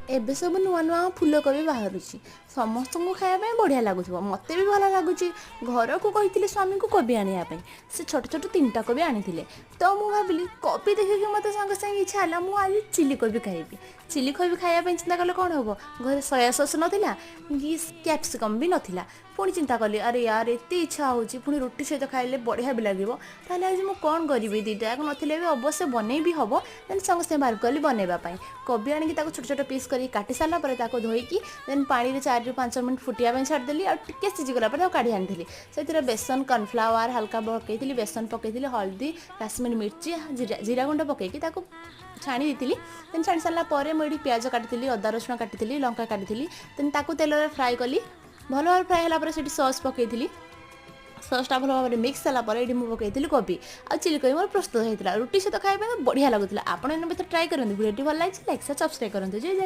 ଏବେ ସବୁ ନୂଆ ନୂଆ ଫୁଲକୋବି ବାହାରୁଛି। ସମସ୍ତଙ୍କୁ ଖାଇବା ପାଇଁ ବଢ଼ିଆ ଲାଗୁଥିବ, ମୋତେ ବି ଭଲ ଲାଗୁଛି। ଘରକୁ କହିଥିଲି ସ୍ୱାମୀଙ୍କୁ କୋବି ଆଣିବା ପାଇଁ। ସେ ଛୋଟ ଛୋଟ ତିନିଟା କୋବି ଆଣିଥିଲେ। ତ ମୁଁ ଭାବିଲି, କୋବି ଦେଖିକି ମୋତେ ସାଙ୍ଗେ ସାଙ୍ଗେ ଇଚ୍ଛା ହେଲା, ମୁଁ ଆଜି ଚିଲି କୋବି ଖାଇବି। ଚିଲି କୋବି ଖାଇବା ପାଇଁ ଚିନ୍ତା କଲେ କ'ଣ ହେବ? ଘରେ ସୋୟା ସସ୍ ନଥିଲା କି କ୍ୟାପ୍ସିକମ୍ ବି ନଥିଲା। ପୁଣି ଚିନ୍ତା କଲି, ଆରେ ୟାର, ଏତେ ଇଚ୍ଛା ହେଉଛି, ପୁଣି ରୁଟି ସହିତ ଖାଇଲେ ବଢ଼ିଆ ବି ଲାଗିବ, ତାହେଲେ ଆଜି ମୁଁ କ'ଣ କରିବି? ଦୁଇଟା ଯାକ ନଥିଲେ ବି ଅବଶ୍ୟ ବନେଇ ବି ହେବ। ଦେନ୍ ସାଙ୍ଗେ ସାଙ୍ଗେ ବାହାର କଲି ବନେଇବା ପାଇଁ। କୋବି ଆଣିକି ତାକୁ ଛୋଟ ଛୋଟ ପିସ୍ କରିକି କାଟି ସାରିଲା ପରେ, ତାକୁ ଧୋଇକି ଦେନ୍ ପାଣିରେ 4ରୁ 5 ମିନିଟ୍ ଫୁଟିବା ପାଇଁ ଛାଡ଼ିଦେଲି। ଆଉ ଟିକେ ସିଝିଗଲା ପରେ ତାକୁ କାଢ଼ି ଆଣିଥିଲି। ସେଥିରେ ବେସନ, କର୍ଣ୍ଣଫ୍ଲାୱାର ହାଲକା ପକାଇଥିଲି, ବେସନ ପକାଇଥିଲି, ହଳଦୀ, କାଶ୍ମୀର ମିର୍ଚି, ଜିରା ଗୁଣ୍ଡ ପକାଇକି ତାକୁ ଛାଣି ଦେଇଥିଲି। ଦେନ୍ ଛାଣି ସାରିଲା ପରେ ମୁଁ ଏଠି ପିଆଜ କାଟିଥିଲି, ଅଦା ରସୁଣ କାଟିଥିଲି, ଲଙ୍କା କାଟିଥିଲି। ଦେନ୍ ତାକୁ ତେଲରେ ଫ୍ରାଏ କଲି। ଭଲ ଭାବରେ ଫ୍ରାଏ ହେଲା ପରେ ସେଠି ସସ୍ ପକାଇଥିଲି। ସସ୍ଟା ଭଲ ଭାବରେ ମିକ୍ସ ହେଲା ପରେ ଏଠି ମୁଁ ପକାଇଥିଲି କୋବି ଆଉ ଚିଲି କୋବି ମୋର ପ୍ରସ୍ତୁତ ହେଇଥିଲା। ରୁଟି ସହିତ ଖାଇବା ପାଇଁ ବଢ଼ିଆ ଲାଗୁଥିଲା। ଆପଣ ଏନେ ଭିତରେ ଟ୍ରାଏ କରନ୍ତୁ। ଭିଡ଼ିଓଟି ଭଲ ଲାଗିଛି, ଲାଇକ୍, ସବସ୍କ୍ରାଇବ୍ କରନ୍ତୁ। ଜୟ ଜଗନ୍ନାଥ।